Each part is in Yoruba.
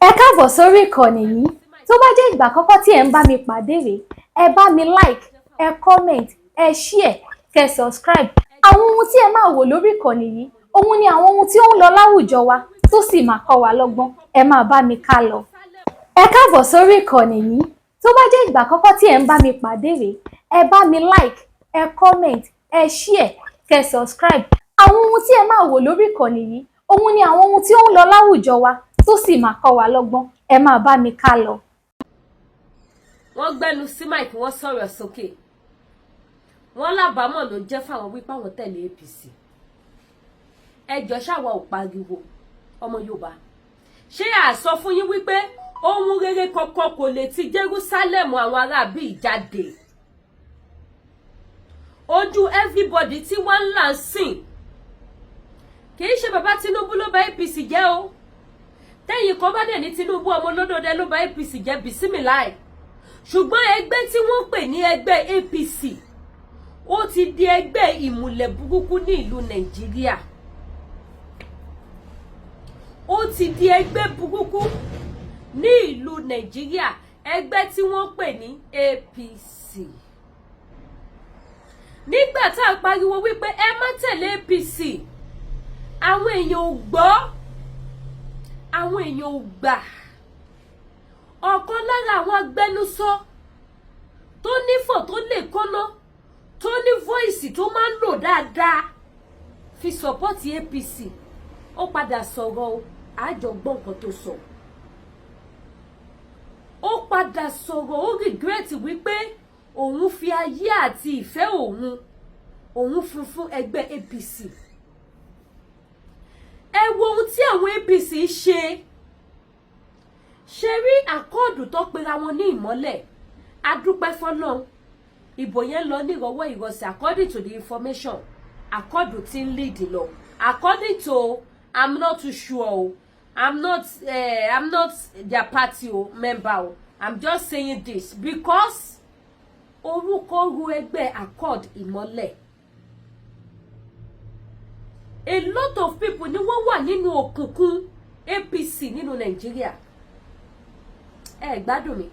Ẹ káàbọ̀ sórí ìkànnì yìí. Tó bá jẹ́ ìgbà àkọ́kọ́ tí ẹ̀ ń bá mi pàdé rèé, ẹ bá mi like, ẹ comment, ẹ share, kẹ́ subscribe. Àwọn ohun tí ẹ máa wò lórí ìkànnì yìí, òun ni àwọn ohun tí ó ń lọ láwùjọ wa tó sì máa kọ́ wa lọ́gbọ́n. Ẹ máa bá mi ká lọ. Ẹ káàbọ̀ sórí ìkànnì yìí. Tó bá jẹ́ ìgbà àkọ́kọ́ tí ẹ̀ ń bá mi pàdé rèé, ẹ bá mi like, ẹ comment, ẹ share, kẹ́ subscribe. Àwọn ohun tí ẹ máa wò lórí ìkànnì yìí, òun ni àwọn ohun tí ó ń lọ láwùjọ wa tó sì máa kọ́ wa lọ́gbọ́n. Ẹ máa bá mi ká lọ. Wọ́n gbẹ́nu sí mic, wọ́n sọ̀rọ̀ sókè, wọ́n lábàámọ̀ ló jẹ́ fáwọn wípé àwọn tẹ̀lé APC. Ẹjọ́, ṣáwa ò pariwo? Ọmọ Yorùbá, ṣé a sọ fún yín wípé ohun rere kankan kò lè ti Jerusalem àwọn ará bíi jáde? Ojú everybody tí wọ́n ń là ń sìn, kì í ṣe bàbá Tinubu ló bà APC jẹ́ o. Tẹ́yìn kan bá dẹ̀ ní Tinubu ọmọ olódòdó ló bà APC jẹ́, bisimilahi. Ṣùgbọ́n ẹgbẹ́ tí wọ́n pè ní ẹgbẹ́ APC, ó ti di ẹgbẹ́ ìmùlẹ̀ burúkú ní ìlú Nàìjíríà. Ó ti di ẹgbẹ́ burúkú ní ìlú Nàìjíríà, ẹgbẹ́ tí wọ́n pè ní APC. Nígbà tá a pariwo wípé ẹ má tẹ̀lé APC, àwọn èèyàn ò gbọ́, àwọn èèyàn ò gbà. Ọ̀kan lára àwọn agbẹnusọ tó nífọ̀, tó lè kọ́nà, tó ní voice tó máa ń lò dáadáa fi support APC, ó padà sọ̀rọ̀ o. Àjọ gbọ́ nǹkan tó sọ. Ó padà sọ̀rọ̀, ó regret wípé òun fi ayé àti ìfẹ́ òun, òun fún fún ẹgbẹ́ APC. Ẹ wo ohun tí àwọn APC ṣe. Ṣe rí Accord tó pera wọn ní Ìmọ́lẹ̀, adúpẹ́ fọlọ́n, ìbò yẹn lọ ní ìrọ̀wọ́ ìrọsẹ̀. According to the information, Accord ti ń lead lọ. According to, I'm not too sure o, I'm not their party o member o, I'm just saying this because orúkọ ru ẹgbẹ́ Accord Ìmọ́lẹ̀. A lot of people ni wọ́n wà nínú òkùnkùn APC nínú Nàìjíríà. Ẹ gbádùn mi.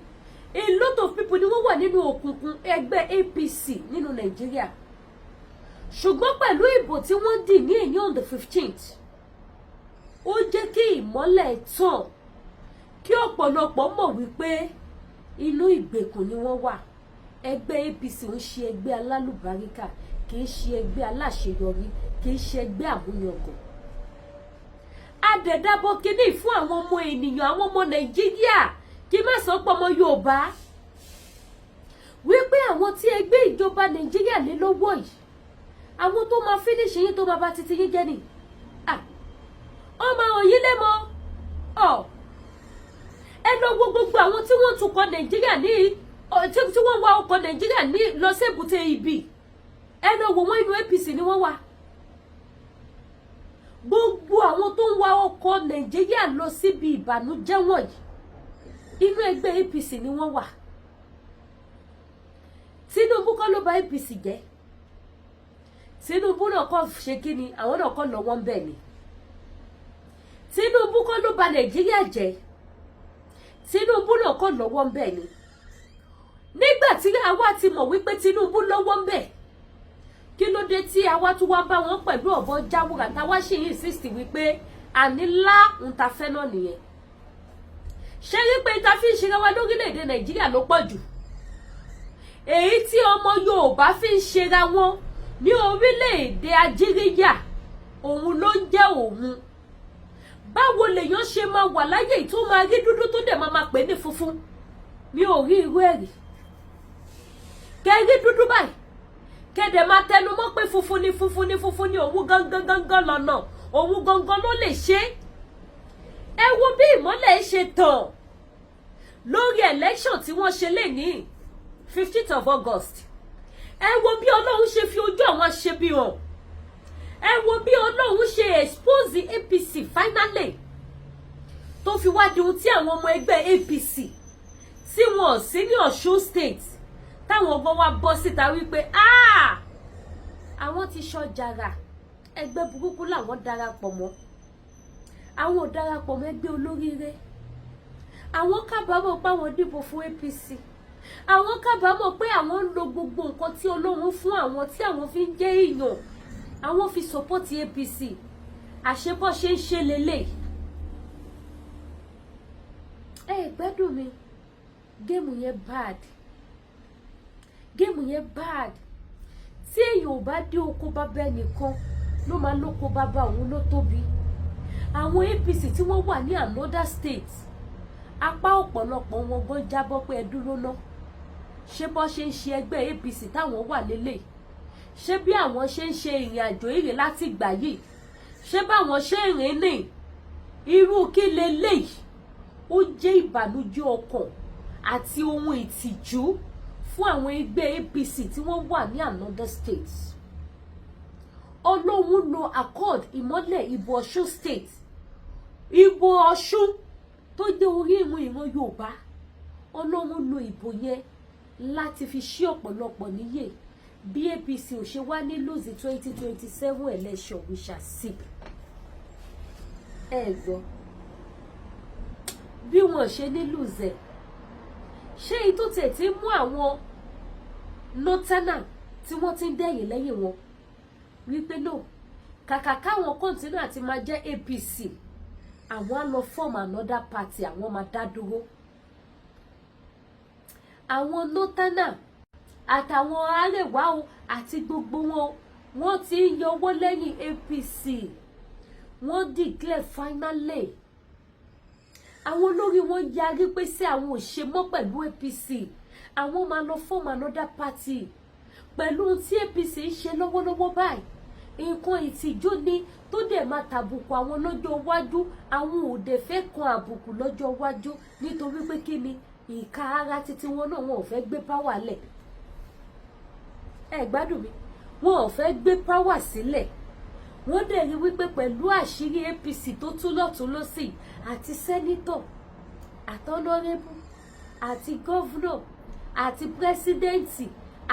A lot of people ni wọ́n wà nínú òkùnkùn ẹgbẹ́ APC nínú Nàìjíríà. Ṣùgbọ́n pẹ̀lú ìbò tí wọ́n dì ní èyí on the 15th, ó jẹ́ kí ìmọ́lẹ̀ tàn, kí ọ̀pọ̀lọpọ̀ mọ̀ wípé inú ìgbèkùn ni wọ́n wà. Ẹgbẹ́ APC ń ṣe ẹgbẹ́ alálùbáríkà, kì í ṣe ẹgbẹ́ aláṣeyọrí, kì í ṣe ẹgbẹ́ àmúyangàn. Adẹ̀dàbọ̀ kínní fún àwọn ọmọ ènìyàn, àwọn ọmọ Nàìjíríà, kí má sọ pé ọmọ Yorùbá, wípé àwọn tí ẹgbẹ́ ìjọba Nàìjíríà lé lọ́wọ́ yìí, àwọn tó máa finish yín, tó máa bá títí yín jẹ́ ni. Ọmọ àwọn yìí lé mọ́ ọ. Ẹ lọ wo gbogbo àwọn tí wọ́n tukọ̀ Nàìjíríà ní, tí wọ́n wa ọkọ̀ Nàìjíríà ní lọ sí èbúté ibi. Ẹ lọ wò wọ́n, inú APC ni wọ́n wà. Gbogbo àwọn tó ń wa ọkọ̀ Nàìjíríà lọ síbi ìbànújẹ́ wọ̀nyí, inú ẹgbẹ́ APC ni wọ́n wà. Tinubu kọ́ ló bà APC jẹ́. Tinubu náà kọ́ ṣe kí ni, àwọn náà kọ́ lọ wọ́n bẹ̀ ni. Tinubu kọ́ ló bà Nàìjíríà jẹ́. Tinubu náà kọ́ lọ́wọ́ ń bẹ̀ ni. Nígbà tí àwa ti mọ̀ wípé Tinubu lọ́wọ́ ń bẹ̀, kí ló dé tí àwa tún wá bá wọn pẹ̀lú ọ̀bọ jáwúrà, táwa ṣì ń insist wípé àní lá ń ta fẹ́ náà nìyẹn? Ṣé wípé ta fi ń ṣe wa lórílẹ̀‐èdè Nàìjíríà ló pọ̀ jù, èyí tí ọmọ Yorùbá fi ń ṣera wọn ní orílẹ̀‐èdè Ajíríyà, òun ló ń jẹ́ òun. Báwo lèèyàn ṣe máa wà láyé tó máa rí dúdú, tó dẹ̀ máa máa pè ní funfun? Mi ò rí irú ẹ̀ rí. Kẹ́ rí dúdú báyìí, kẹ́dẹ̀ máa tẹnu mọ́ pé funfun ni, funfun ni, funfun ni, òun gangan gangan lọ́nà, òun gangan ló lè ṣe é. Ẹ wo bí Ìmọ́lẹ̀ ṣe tàn lórí election tí wọ́n ṣe lé ní 15th of August. Ẹ wo bí Ọlọ́run ṣe fi ojú àwọn aṣebi hàn. Ẹ wo bí Ọlọ́run ṣe expose APC finally, tó fi wá di ohun tí àwọn ọmọ ẹgbẹ́ APC tí wọn ò sí ní Ọ̀ṣun State, táwọn ọgbọ́n wa bọ́ síta wípé àwọn ti ṣọjàrà, ẹgbẹ́ burúkú làwọn darapọ̀ mọ́, àwọn ò darapọ̀ mọ́ ẹgbẹ́ olóríire. Àwọn kábàámọ̀ pé àwọn dìbò fún APC. Àwọn kábàámọ̀ pé àwọn ń lo gbogbo nǹkan tí Ọlọ́run fún àwọn, tí àwọn fi ń jẹ́ èèyàn, àwọn fi support APC. Àṣebọ́ ṣe ń ṣe lélẹ̀. Ẹ gbádùn mi. Game yẹn bad, game yẹn bad. Tí èèyàn ò bá dé oko bàbá ẹnìkan, ló máa lóko bàbá òun ló tóbi. Àwọn APC tí wọ́n wà ní another state, apá ọ̀pọ̀lọpọ̀ wọn gan jábọ́ pé, "Ẹ dúró ná, ṣé bọ́ ṣe ń ṣe ẹgbẹ́ APC táwọn wà lélẹ̀? Ṣé bí àwọn ṣe ń ṣe ìrìn àjò ìrìn láti gbà yìí? Ṣé báwọn ṣe ń rìn ní irú kí leléyìí?" Ó jẹ́ ìbànújẹ́ ọkàn àti ohun ìtìjú fún àwọn ẹgbẹ́ APC tí wọ́n wà ní another state. Ọlọ́run lo Accord ìmọ́lẹ̀ ìbò Ọ̀ṣun State, ìbò Ọ̀ṣun tó dé orí ìran ìran Yorùbá. Ọlọ́run lo ìbò yẹn láti fi ṣí ọ̀pọ̀lọpọ̀ níyè. Bí APC ò ṣe wá ní lose 2027 election, we shall see. Ẹ gbọ́ bí wọn ṣe ní lose ẹ̀. Ṣé èyí tó tẹ̀ tí mú àwọn northerner tí wọ́n ti ń dẹ̀yìn lẹ́yìn wọn wípé no, kàkà káwọn continue àti máa jẹ́ APC, àwọn á lọ form another party, àwọn máa dá dúró. Àwọn northerner àtàwọn arẹwà o àti gbogbo wọn, wọ́n ti ń yọwọ́ lẹ́yìn APC. Wọ́n declare finally. Àwọn olórí wọn yarí pé sí àwọn ò ṣe mọ́ pẹ̀lú APC, àwọn máa lọ form another party. Pẹ̀lú ohun tí APC ń ṣe lọ́wọ́lọ́wọ́ báyìí, nǹkan ìtìjú ni tó dẹ̀ máa tàbùkù àwọn lọ́jọ́ iwájú. Àwọn ò dẹ̀ fẹ́ kan àbùkù lọ́jọ́ iwájú, nítorí pé kí ni ìka ara títí wọn náà, wọn ò fẹ́ gbé power lẹ̀. Ẹ gbádùn mi, wọn ò fẹ́ gbé power sílẹ̀. Wọ́n dẹ̀ rí wípé pẹ̀lú àṣírí APC tó tú lọ́tún lọ́sì, àti senator, àti honourable, àti governor, àti president,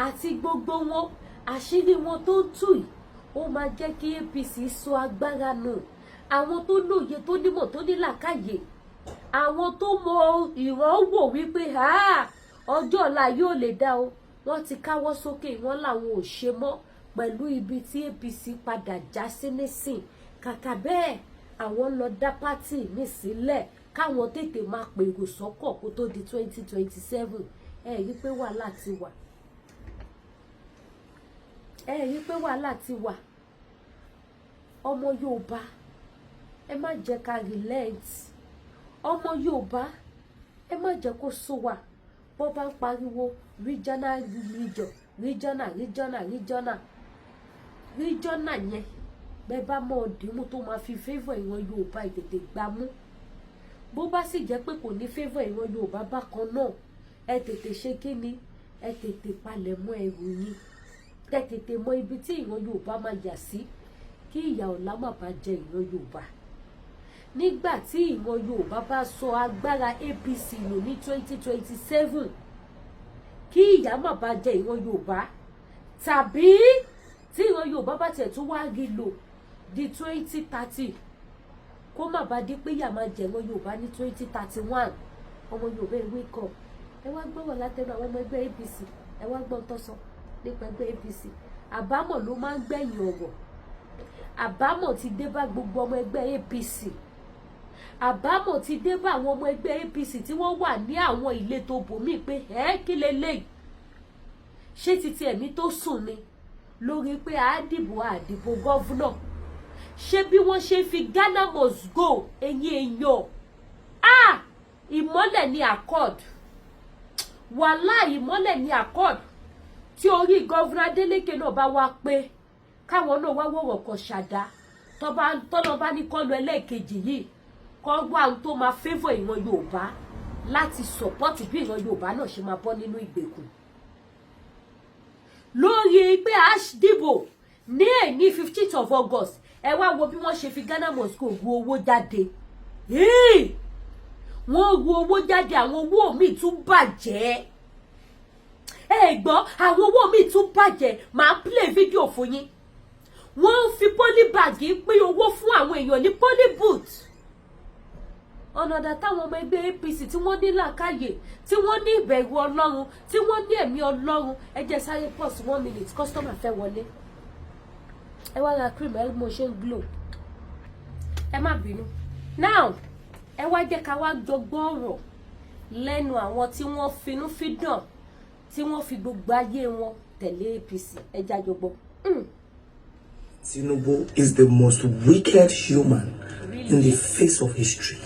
àti gbogbo wọn, àṣírí wọn tó ń tú yìí, ó máa jẹ́ kí APC sọ agbára nù. Àwọn tó lóye, tó nímọ̀, tó ní làákàyè, àwọn tó mọ ìrànwọ́ wípé ọjọ́ ọ̀la yóò lè dá o, wọ́n ti káwọ́ sókè, wọ́n làwọn ò ṣe mọ́ pẹ̀lú ibi tí APC padà já sí nísìn. Kàkà bẹ́ẹ̀, àwọn lọ dá party mi sílẹ̀, káwọn tètè máa pèrò sọ́kọ̀ kó tó di 2027. Ẹ rí pé wàhálà ti wà, ẹ rí pé wàhálà ti wà. Ọmọ Yorùbá, ẹ má jẹ́ ká relent. Ọmọ Yorùbá, ẹ má jẹ́ kó sú wa. Bó bá ń pariwo regional, region, regional, regional, regional, regional yẹn, bẹ́ẹ̀ bá mọ̀ ọ̀dìmú tó máa fi favour ìran Yorùbá, ìtètè gbámú. Bó bá sì jẹ́ pé kò ní favour ìran Yorùbá bákan náà, ẹ tètè ṣe kí ni, ẹ tètè palẹ̀ mọ́ ẹrù yín, ẹ tètè mọ ibi tí ìran Yorùbá máa yà sí, kí ìyà ọ̀la má bàa jẹ ìran Yorùbá nígbà tí ìran Yorùbá bá sọ agbára APC nù ní 2027, kí ìyà má bàa jẹ ìran Yorùbá, tàbí tí ìran Yorùbá bá tiẹ̀ tún wá rí lò di 2030, kó má bàa di pé ìyà máa jẹ ìran Yorùbá ní 2031. Ọmọ Yorùbá, ẹ wake up. Ẹ wá gbọ́rọ̀ látẹnu àwọn ọmọ ẹgbẹ́ APC. Ẹ wá gbọ́n tó sọ nípa ẹgbẹ́ APC. Àbámọ̀ ló máa ń gbẹ̀yìn ọ̀rọ̀. Àbámọ̀ ti dé bá gbogbo ọmọ ẹgbẹ́ APC. Àbámọ̀ ti dé bá àwọn ọmọ ẹgbẹ́ APC tí wọ́n wà ní àwọn ìletò bòmíì pé ẹ́ kí leléyìí? Ṣé títí ẹ̀mí tó sùn ni lórí pé àádìbò àdìbò governor? Ṣé bí wọ́n ṣe fi Ghana must go? Ẹ̀yin èèyàn, ah, ìmọ́lẹ̀ ní Accord. Wàhálà, ìmọ́lẹ̀ ní Accord. Tí orí governor Adeleke náà bá wá pé káwọn náà wá wọ̀rọ̀ kan ṣàdá, tọ́lọ́ bá ní kọ́ lọ ẹlẹ́ẹ̀kejì yìí, kọ́ wá ohun tó máa favour ìran Yorùbá láti support, bí ìran Yorùbá náà ṣe máa bọ́ nínú ìgbèkùn lórí pé a dìbò ní èní 15th of August. Ẹ wá wo bí wọ́n ṣe fi Ghana must go ru owó jáde. Wọ́n ru owó jáde, àwọn owó míì tún bàjẹ́. Ẹ gbọ́, àwọn owó míì tún bàjẹ́. Màá play video fún yín. Wọ́n ń fi polybag pín owó fún àwọn èèyàn ní polybooth. Ọ̀nà dà táwọn ọmọ ẹgbẹ́ APC tí wọ́n ní làákàyè, tí wọ́n ní ìbẹ̀rù Ọlọ́run, tí wọ́n ní ẹ̀mí Ọlọ́run? Ẹ jẹ́ sáré pause one minute, customer fẹ́ wọlé. Ẹ wá ra cream, ẹ mo ṣe ń glow, ẹ má bínú. Now, ẹ wá jẹ́ ká wá gbọ́ ọ̀rọ̀ lẹ́nu àwọn tí wọ́n finú fídàn, tí wọ́n fi gbogbo ayé wọn tẹ̀lé APC. Ẹ jájọ gbọ́. Tinubu is the most wicked human Really? In the face of history.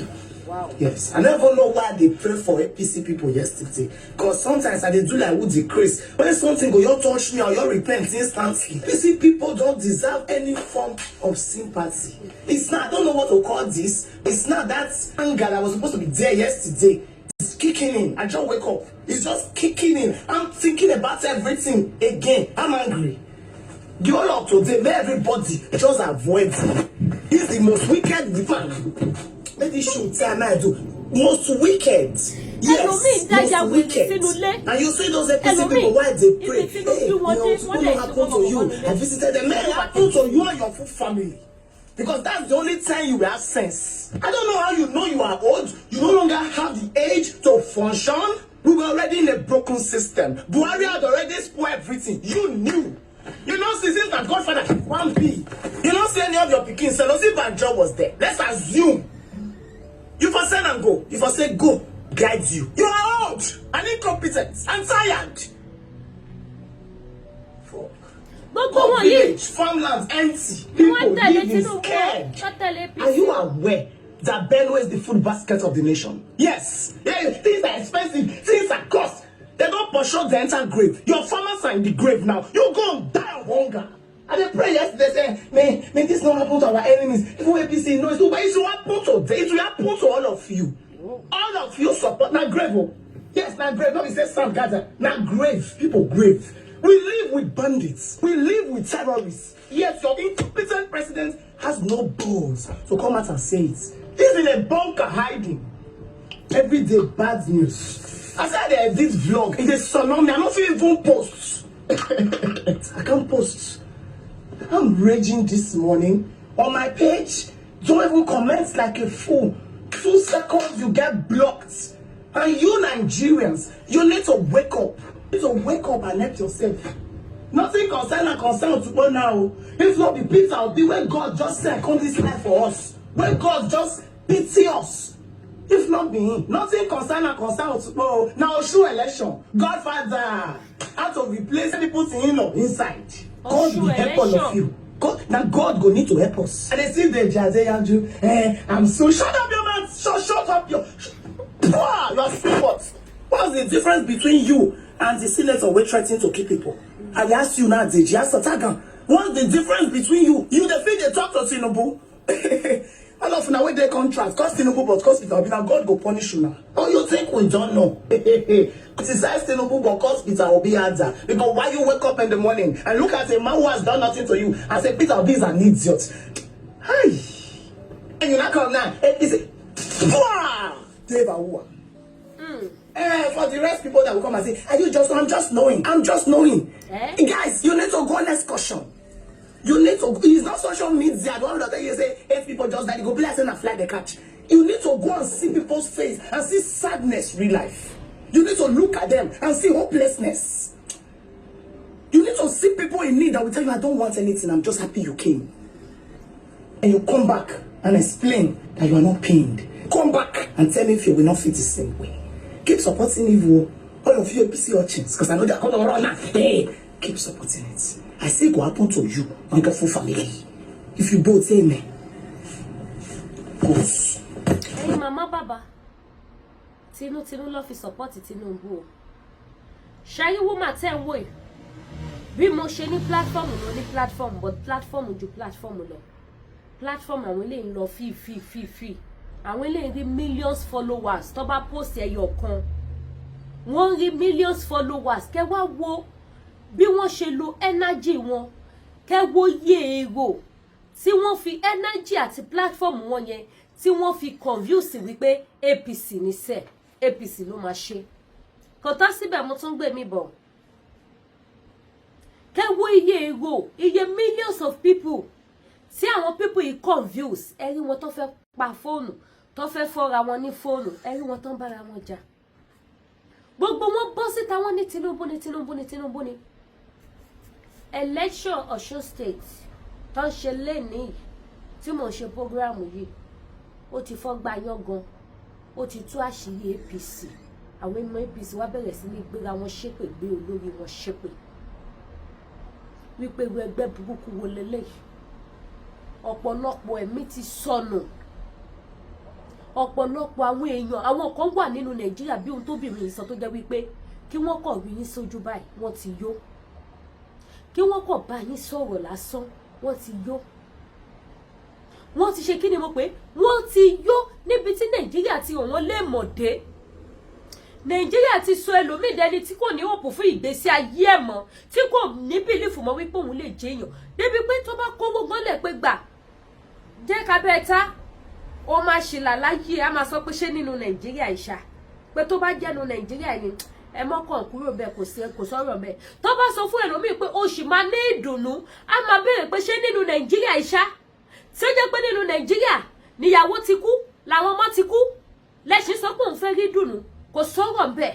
Wow. Yes, I never know why they pray for APC people yesterday. 'Cause sometimes I dey do like who decrease. When something go, you touch me or you repent instantly. APC people don't deserve any form of sympathy. It's not, I don't know what to call this. It's not that anger that was supposed to be there yesterday. It's kicking in. I just wake up. It's just kicking in. I'm thinking about everything again. I'm angry. The whole of today, may everybody just avoid him. He's the most wicked man. Let this shoot time I do. Most wicked. Yes, Ẹlòmíì dájà most wèrè wicked. Sínú ilé. And you see those APC Ẹlòmíì, people, why they pray? Ibi tí ló Hey, bí you wọn know, dé, wọ́n what dẹ̀ ṣe happened to wọ́n you? wọ́n I visited them. Man, it happened to you and your full family. Because that's the only time you will have sense. I don't know how you know you are old. You no longer have the age to function. We were already in a broken system. Buhari had already spoiled everything. You knew. You know, see, since that godfather, one B. You don't see any of your pikin. Sanusi Banjo was there. Let's assume. You for send and go. You for say go, guide you. You are old and incompetent and tired. Fuck. Gbogbo wọn yìí Village, farmlands empty. ni wọ́n People tẹ̀lé living Tinubu, scared. wọ́n tẹ̀lé APC. Are you aware that Benue is the food basket of the nation? Yes. Yeah, things are expensive. Things are cost. They don't pursue the entire grave. Your farmers are in the grave now. You go and die of hunger. And they pray yesterday, say, may this not happen to our enemies. Even APC knows, but it will happen to them. It will happen to all of you. All of you support. Now grave, oh. Yes, now grave. Not be say sand gather. Now grave. People grave. We live with bandits. We live with terrorists. Yet your incompetent president has no balls to come out and say it. He's in a bunker hiding. Every day, bad news. I said they edit vlog. It is tsunami. I'm not even post. I can't post. I'm raging this morning on my page. Don't even comment like a fool. 2 seconds, you get blocked. And you Nigerians, you need to wake up. You need to wake up and help yourself. Nothing concern and concern to now. If not be Peter Obi, when God just said, "Come this life for us." When God just pity us. If not be him, nothing concern and concern to now. Osun election, Godfather, how to replace people in in-law inside. God Osun will help all of election. You. God, now God go need to help us. And they see the Jade Andrew, eh, I'm so shut up your mouth. Shut up your Pwah, you are stupid. What's the difference between you and the senator wey threatening to kill people? I dey ask you now, Deji, ask Satagan. What's the difference between you? You dey fit dey talk to Tinubu. All of una wey dey contract, cause Tinubu, but cause Peter Obi, na God go punish you now. Oh, you think we don't know? Criticize Tinubu, but cause Peter Obi answer. Because why you wake up in the morning and look at a man who has done nothing to you and say Peter Obi is an idiot? Hi. And you not come now. APC. Pwah! Dave Awua. Eh, for the rest people that will come and say, are you just, I'm just knowing. I'm just knowing. Eh? Guys, you need to go on excursion. You need to, it's not social media. The one that tell you say, eight people just died, you go be like saying a fly they catch. You need to go and see people's face and see sadness, real life. You need to look at them and see hopelessness. You need to see people in need that will tell you, "I don't want anything, I'm just happy you came." And you come back and explain that you are not pained. Come back and tell me if you will not feel the same way. Keep supporting evil. All of you APC urchins, because I know they're going to run now. Hey, keep supporting it. I say it will happen to you and your full family. If you both say amen. Goes. Ẹ̀yin màmá, bàbá, tinútinú ló fi support Tinubu o. Ṣayí woman tẹ́ ń wò yìí, bí mo ṣe ní platform, mo ní platform, but platform ju platform lọ. Platform àwọn eléyìí ń lọ fí fí fí fí. Àwọn eléyìí rí millions followers. Tó bá post ẹyọ kan, wọ́n rí millions followers. Kẹ́ wá wo bí wọ́n ṣe lo energy wọn, kẹ́ wo iye èrò tí wọ́n fi energy àti platform wọn yẹn tí wọ́n fi confuse wípé APC ní sẹ́, APC ló máa ṣe. Kò tán síbẹ̀, mo tún gbé mi bọ̀. Kẹ́ wo iye èrò, iye millions of people tí àwọn people yìí confuse. Ẹ rí wọn tó fẹ́ pa fóònù, Tó fẹ́ fọ́ra wọn ní fóònù, ẹ rí wọn tán bára wọn jà. Gbogbo wọn bọ́ síta, wọn ní Tinubu ní, Tinubu ní, Tinubu ní. Election Ọ̀ṣun State tó ń ṣe lénìí tí mò ń ṣe program yìí, ó ti fọ́gbà yán gan, ó ti tú àṣírí APC. Àwọn ọmọ APC wá bẹ̀rẹ̀ sí ní gbéra wọn ṣépè, gbé olórí wọn ṣépè wípé irú ẹgbẹ́ burúkú wo leléyìí. Ọ̀pọ̀lọpọ̀ ẹ̀mí ti sọnù, ọ̀pọ̀lọpọ̀ àwọn èèyàn, àwọn kan wà nínú Nàìjíríà bí ohun tóbìnrin yìí sọ, tó jẹ́ wípé kí wọ́n kọ̀ rí yín sójú báyìí, wọ́n ti yó. Kí wọ́n kọ̀ bá yín sọ̀rọ̀ lásán, wọ́n ti yó. Wọ́n ti ṣe kí ni mo pé, wọ́n ti yó. Níbi tí Nàìjíríà ti hàn wọ́n lè mọ̀ dé, Nàìjíríà ti sọ ẹlòmíì dẹni tí kò ní hope fún ìgbésí ayé ẹ̀ mọ́, tí kò ní belief mọ́ wípé òun lè jẹyàn, débi pé tó bá kówó gbọ́nlẹ̀ pé gbà jẹ́ ká bẹ́ẹ̀ ta, ó máa ṣìlà láyé, á máa sọ pé ṣé nínú Nàìjíríà ìṣá, pé tó bá jẹ́nu Nàìjíríà ni, ẹ mọ́kàn kúrò bẹ́ẹ̀, kò sí, kò sọ̀rọ̀ bẹ́ẹ̀. Tó bá sọ fún ẹlòmíì pé o sì máa ní ìdùnnú, á máa béèrè pé ṣé nínú Nàìjíríà ìṣá, tí ó jẹ́ pé nínú Nàìjíríà níyàwó ti kú, làwọn ọmọ ti kú, lẹ́sìn sọ pé òun fẹ́ rí dùnnú, kò sọ̀rọ̀ bẹ́ẹ̀.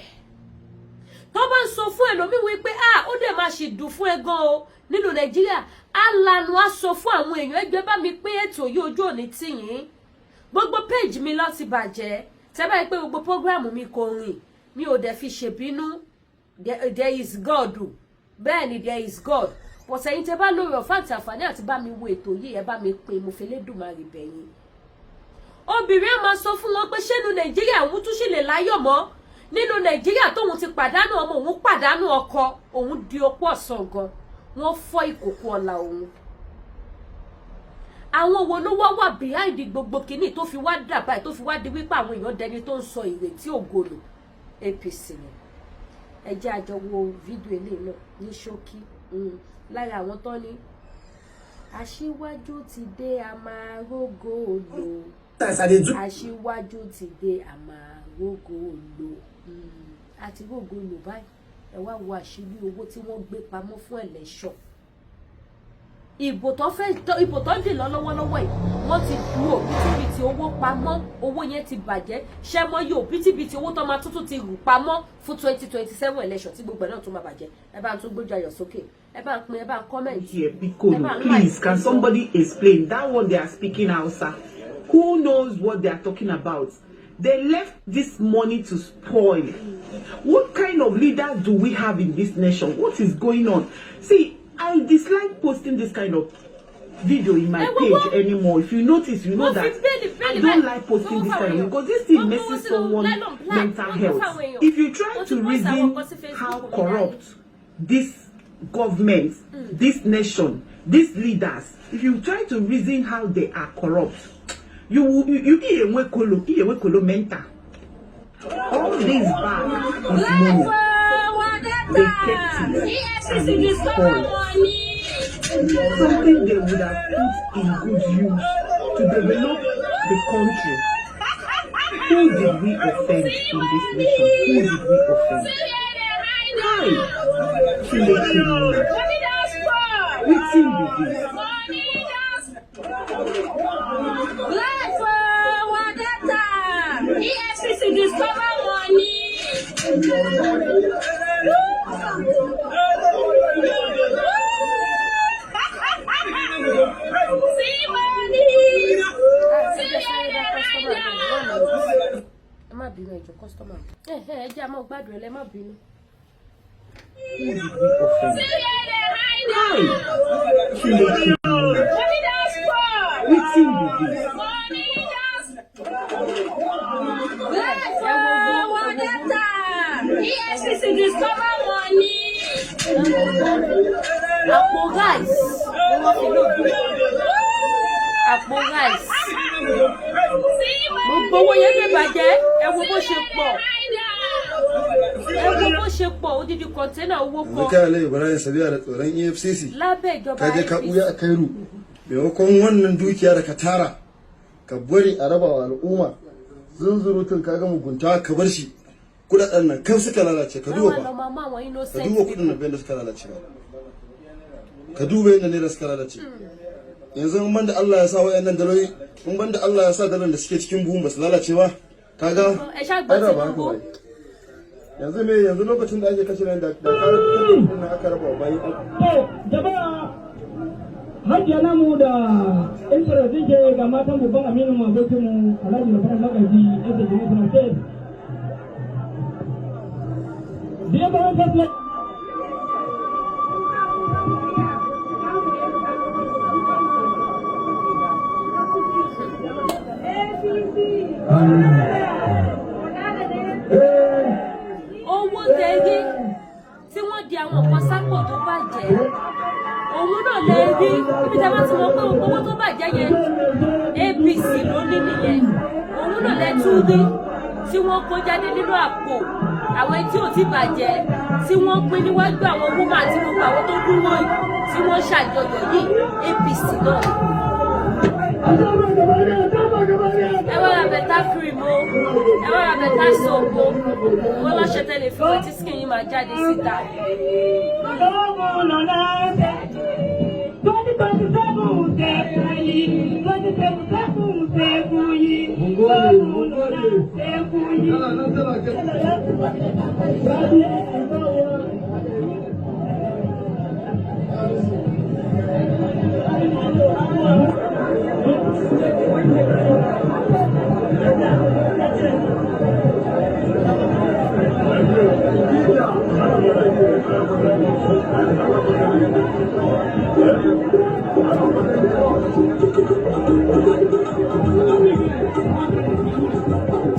Tó bá ń sọ fún ẹlòmíì wípé ah, ó dẹ̀ máa ṣì dùn fún ẹ gan o nínú Nàìjíríà, á lanu, á sọ fún àwọn èèyàn, ẹgbẹ́ bá mi pín ètò yìí, ojú òní tì yín. Gbogbo page mi ló ti bàjẹ́ tẹ́ báyìí pé gbogbo program mi kò rìn, mi ò dẹ̀ fi ṣèbínú. There is God. Bẹ́ẹ̀ ni, there is God. Pọ̀sẹ̀ yín tẹ́ bá lórí ọ̀fà àti àǹfààní àti bá mi wo ètò yìí, ẹ bá mi pín, mo fi Lédùmarè bẹ̀yìn. Obìnrin á máa sọ fún wọn pé ṣé nínú Nàìjíríà òun tún sì lè láyọ̀ mọ́, nínú Nàìjíríà tóun ti pàdánù ọmọ òun, pàdánù ọkọ òun, di opó ọ̀sán gan, wọ́n fọ́ ìkòkò ọ̀la òun. Àwọn wo ló wá wà behind gbogbo kínní tó fi wá dà báyìí, tó fi wá di wípé àwọn èèyàn dẹni tó ń sọ ìrètí ògolo? APC ni. Ẹ jẹ́ àjọ wo fídíò eléyìí náà ní ṣókí. Lára àwọn tó ní aṣíwájú ti dé, a máa rógó lò. Aṣíwájú ti dé, a máa rógó lò. Àti rógó lò báyìí. Ẹ wá wo àṣírí owó tí wọ́n gbé pamọ́ fún election, ìbò tó fẹ́, ìbò tó ń dì lọ lọ́wọ́lọ́wọ́ yìí. Wọ́n ti du òbítíbitì owó pamọ́, owó yẹn ti bàjẹ́. Ṣẹ́ mọ́ yìí, òbítíbitì owó tó máa tuntun ti rù pamọ́ fún 2027 election tí gbogbo ẹ̀ náà tún máa bàjẹ́. Ẹ bá ń tún gbójú ayọ̀ sókè, ẹ bá ń pín, ẹ bá ń comment. Here, Bikonu, please, can somebody explain that one? They are speaking Hausa. Who knows what they are talking about? They left this money to spoil. What kind of leaders do we have in this nation? What is going on? See, I dislike posting this kind of video in my page anymore. If you notice, you know that I don't like posting this kind of, because this thing messes someone mental health. If you try to reason how corrupt this government, this nation, these leaders, if you try to reason how they are corrupt, you will you you kolo mental. All this bag is money. They kept it and they spoiled. Something they would have put in good use to develop the country. Who did we offend in this nation? Who did we offend? Hi, Chineke. Wetin be this? Life wadata. EFCC discover money. See money. See where they hide am. Ẹ má bínú, ẹ jọ̀ọ́, customer. Ẹ jẹ́ àmọ́ gbádùn ẹ lẹ́, má bínú. Who did we offend? See where they hide Hi, am. Chineke. Money don spoil. Wetin be this? Money don Life wadata. EFCC discover money. Àpò rice ni wọ́n fi lóògùn, àpò rice. See Gbogbo owó yẹn lè bàjẹ́. Ẹ wo bó ṣe pọ̀, ẹ wo bó ṣe pọ̀, odidi container owó Yanzu kan. kai Alhaji Ibrahim, sabiya da tsoron EFCC, Lábẹ́ ìjọba ka je ka APC. ɓuya a Kairu. Maimakon wannan dukiya da ka tara ka bari a raba wa al'umma, zunzurutun ka ga mugunta, ka bar shi kudaden nan kan suka lalace. Ka duba Wọ́n lọ ba máa mú àwọn ka innocent duba kudin people. nan da suka lalace ba, ka duba yadda naira suka lalace. Yanzu in banda Allah ya sa wayannan daloli, in banda Allah ya sa dalan da suke cikin buhun ba su lalace ba, kaga Ẹ ṣáà gbọ́ ai da ba haka Tinubu. ba. Yanzu me, yanzu lokacin da ake kashe nan da kare fitar da kudin nan aka raba wa bayin Allah. To, jama'a, hajiya namu da introduce ke ga matan babban aminin mu, abokin mu, Alhaji Labaran Magaji, yadda jini suna state. Dear First Lady, Owó tẹ rí tí wọ́n di àwọn nǹkan sápò tó bàjẹ́, òun náà lè rí ibi tí a bá ti mọ̀ pé owó tó bàjẹ́ yẹn, APC ló ní nìyẹn. Òun náà lè tún rí tí wọ́n kó jáde nínú àpò àwọn tí ò ti bàjẹ́ tí wọ́n pín níwájú àwọn woman àti gbogbo àwọn tó dúró yìí tí wọ́n ṣàjọyọ̀ yìí, APC náà. Ẹ wá ra better cream o, ẹ wá ra better soap o, wọ́n lọ́ṣẹ tẹ́lẹ̀ fún ẹ tí skin yìí máa jáde síta. Mun gode, mun gode. Tana nan tana kai.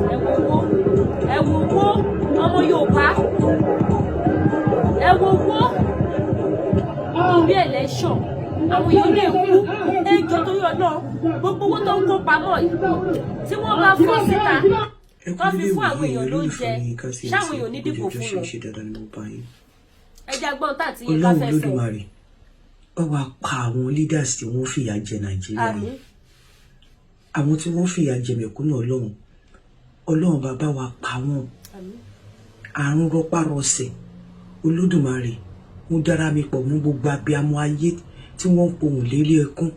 Ẹ wo owó, ẹ wo owó, ọmọ Yorùbá, ẹ wo owó. Torí election, àwọn èèyàn lè kú. Ẹjọ́, torí ọ̀nà gbogbo owó tó ń kó pamọ́ yìí tí wọ́n bá fọ́ síta Ẹ kú tó fi dédé fún àwọn ìwòye èèyàn olólùfẹ́ lóúnjẹ, mi Yinka TNT. ṣáwọn èèyàn ní dìbò Ojú fún ọjọ́ ṣe ń wọn? ṣe dáadáa ni mo bá yín. Ẹ jẹ́ agbọ́n tá àti Yinka Ọlọ́run fẹ́ sọ. Olódùmarè, bá wa pa àwọn leaders tí wọ́n fìyà jẹ Nàìjíríà Àmín. yìí, àwọn tí wọ́n fìyà jẹ mẹ̀kúnnù. Ọlọ́run, Ọlọ́run, bàbá wa, pa wọ́n. Àmín. Àrùn rọpárọsẹ̀, Olódùmarè, mo dára mi pọ̀ mọ́ gbogbo abiyamọ ayé tí wọ́n ń pohùn lélé ẹkún.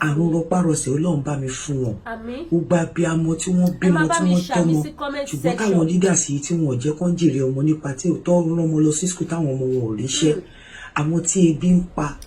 Àrùn rọpárọsẹ̀, Ọlọ́run bá mi fún wọn. Àmín. Gbogbo abiyamọ tí wọ́n Ẹ bímọ máa bá tí mi wọ́n ṣàmì tọ́mọ sí comment ṣùgbọ́n section. káwọn leaders yìí tí wọn ò jẹ́ kán jèrè ọmọ nípa tí ò tọ́ rán ọmọ lọ sí school, táwọn ọmọ wọn ò ríṣẹ́, àwọn tí ebi ń pa,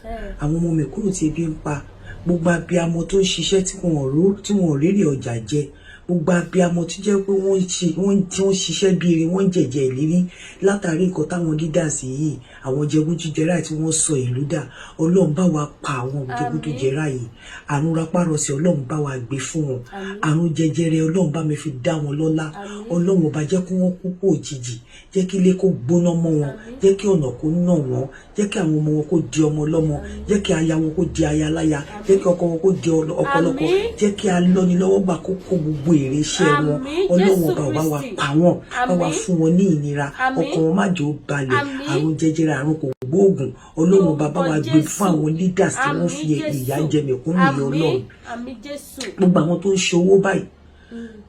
àwọn ọmọ mẹ̀kúnnù tí ebi ń pa, gbogbo abiyamọ tó ń ṣiṣẹ́ tí wọn ò rérè ọjà jẹ, gbogbo abiyamọ tó jẹ́ pé wọ́n ń ṣe wọ́n tí wọ́n ń ṣiṣẹ́ bí erin, wọ́n ń jẹ̀jẹ̀ ìlérí látàrí nǹkan táwọn leaders yìí, àwọn jẹgúdújẹrá tí wọ́n sọ ìlú dà, Ọlọ́run bá wa pa àwọn jẹgúdújẹrá yìí. Àrùn rapárọsẹ̀, Ọlọ́run bá wa gbé fún wọn. Àrùn jẹjẹrẹ, Ọlọ́run bá mi fi dá wọn lọ́lá. Ọlọ́run ọba, jẹ́ kí wọ́n kú kú òjijì, jẹ́ kí ilé kó gbóná mọ́ wọn, jẹ́ kí ọ̀nà kó nà wọ́n, jẹ́ kí àwọn ọmọ wọn kó di ọmọ ọlọ́mọ, jẹ́ kí aya wọn kó di aya láya, jẹ́ kí ọkọ wọn kó di ọkọ lọ́kọ, jẹ́ kí alọ́nilọ́wọ́gbà kó kó gbogbo èrè iṣẹ́ wọn. Àmín, Ọlọ́run Jésù ọba, ọba wa Kristi. pa wọ́n, bá wa Àmín. fún wọn ní ìnira. Àmín. Ọkàn wọn má jẹ́ ó balẹ̀. Àmín. Àrùn jẹjẹrẹ, àrùn kò gbóògùn, Ọlọ́run ọba bá wa Lórúkọ gbé fún Jésù. àwọn leaders tí wọ́n Àmín fi ìyà Jésù. jẹ mẹ̀kúnnù yìí. Àmín. Ọlọ́run, Àmín Jésù. gbogbo àwọn tó ń ṣe owó báyìí,